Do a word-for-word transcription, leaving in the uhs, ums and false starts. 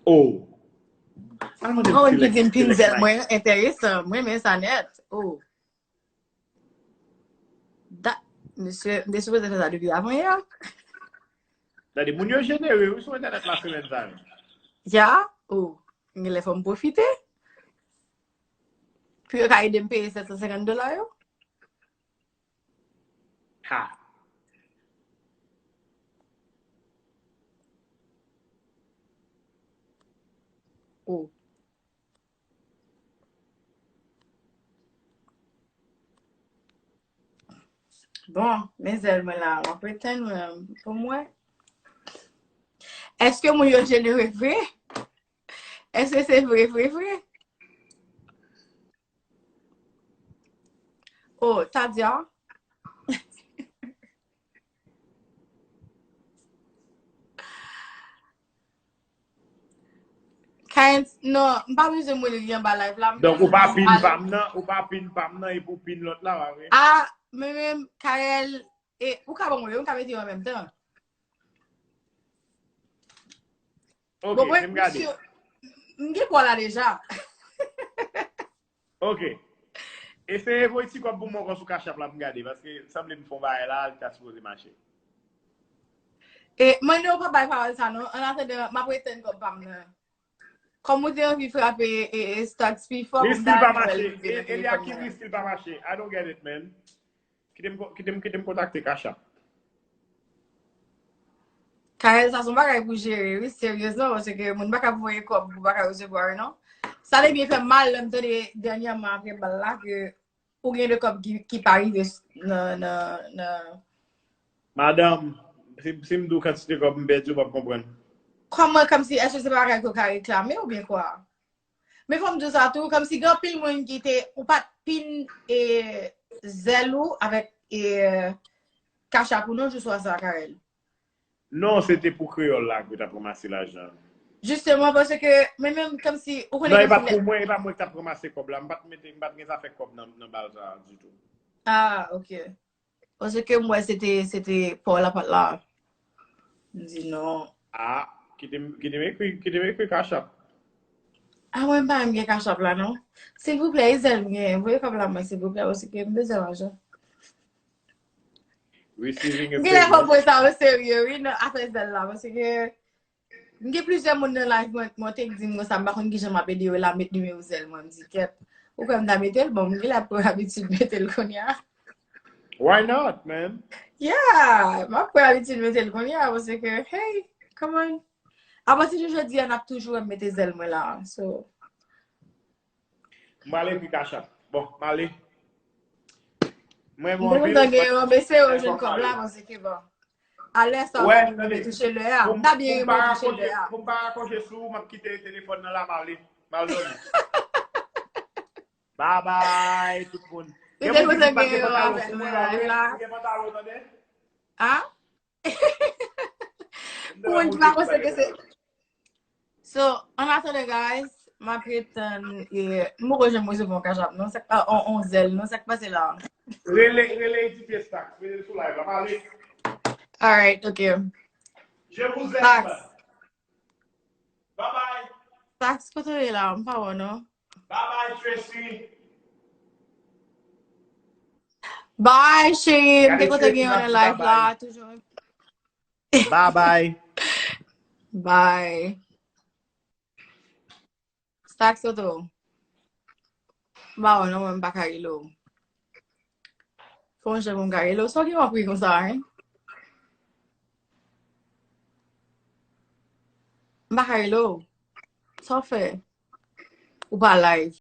Oh. Al mande m Mwen si ki lèk di m si lèk pinzel like. Mwen enteresan. Mwen renmen sa nèt. Oh. Da, mesye, m te sipoze fè sa depi avan yè. Gade, moun yo jenere, wi, sou entènèt la semèn sa yo. Ya? Oh. Gen lè fò m pwofite. Pou yo ka ede m peye sèt san senkant dola yo. Ha. Oh. Bon, men zèl mwen la, m ap etenn mwen pou mwen. Èske moun yo jenere vre? Èske se vre, vre, vre? Oh, Tadia? Kayen, non, m pa bezwen mwen li anba live la. Donk, ou pa pin pa m nan, ou pa pin pa m nan, epi ou pin lòt la, pa vre? Ah, men menm, Kayen, e, ou ka ban mwen, ou ka mete yo an menm tan. Ok, bon, se m gade. M gen pwa la deja. Ok. Eseye voye ti kòb pou mwen ankò sou Cash App la pou m gade, paske sanble m fè yon bagay la, li ta sipoze mache. E, mande yo pa bay pawòl sa non. An atandan, m ap retenn kòb pa m nan. Kòm ou te anvi frape e, e stocks pi fò, Li still pa mache. E, e li ak ki li still pa mache. I don't get it, man. Kite m, kite m, kite m kontakte Cash App. Kayen, sa se yon bagay pou jere, wi, seryezman, paske moun pa ka voye kòb pou pa ka resevwa, non. Sa te byen fè m mal lè m tande dènyèman apre bal la ke ou gen de kòb ki, ki pa rive nan, nan, nan. Madanm, si, si m di w kantite kòb m pèdi, ou p ap konprann. Kòman, kòmsi, èske se pa bagay ke w ka reklame oubyen kwa? Men fò m di w sa tou, kòmsi gen anpil moun ki te, ou pa t pin e zèl ou avèk e Cash App ou non, jou swa sa, Kayen. Non, se te pou kreyòl la ke t ap ranmase lajan. Jisteman, paske, men menm kòmsi, ou konnen Non, e pa kòmsi pou mwen, e pa mwen ki t ap ranmase kòb la. M pa t mete, m pa t gen zafè kòb nan, nan bal sa ditou. Ah, ok. Paske m wè se te, se te pa w la pat la. M di non. Ah, kite m, kite m ekri, kite m ekri Cash App. Ah, mwen pa menm gen Cash App la, non. Silvouplè, e zèl m gen. Voye kòb la mwen, silvouplè, paske m bezwen lajan. Receiving a M gen lè payment. fò pran sa o serye, wi, nan afè zèl la, paske m gen plizyè moun nan live mwen, mwen te di m konsa, m pa konn kijan m ap ede yo la, met nimewo zèl mwen, m di kèt. Ou kwè m ta mete l? Bon, m gen lè ap pran abitid mete l kounye a. Why not, man? Yeah, m ap pran abitid mete l kounye a, paske, hey, come on. Apati de jodi a, n ap toujou wè m mete zèl mwen la, so. M ale ekri Cash App. Bon, m ale. Mwen M te kontan gen yon mesye yo jwenn kòb la, paske bon. Alè sa, ou pa vin touche lè a. M ta byen renmen touche lè a. Pou m pa rakonte sou ou, m ap kite telefòn nan la, m ale. M al dòmi. Bye bye, tout moun. M te kontan gen yon avè nan live la. Ou gen pantalon, tande? Ah? Pou moun ki pa panse ke se. So, an atandan, guys, m ap ret tann, e, m poko janm resevwa yon Cash App, non, sa k pa, on, on zèl, non, sa k pase la. Rele, rele Edifye Stacks, rele l sou live la, m ale. Alright, ok. Je vous aime. Stacks. Bye bye. Stacks, kote w ye la? M pa wè w, non. Bye bye, Tracy. Bye, cheri. M te Gade kontan gen w nan Tracy, live la, bye. Toujou. Bye bye. Bye. Stacks, kote w? M pa wè w, non, mwen m pa ka rele w. Fò yon jan pou m ka rele w. Sa w gen w ap ri konsa, hein? M pa ka rele w. Sa w fè? Ou pa live.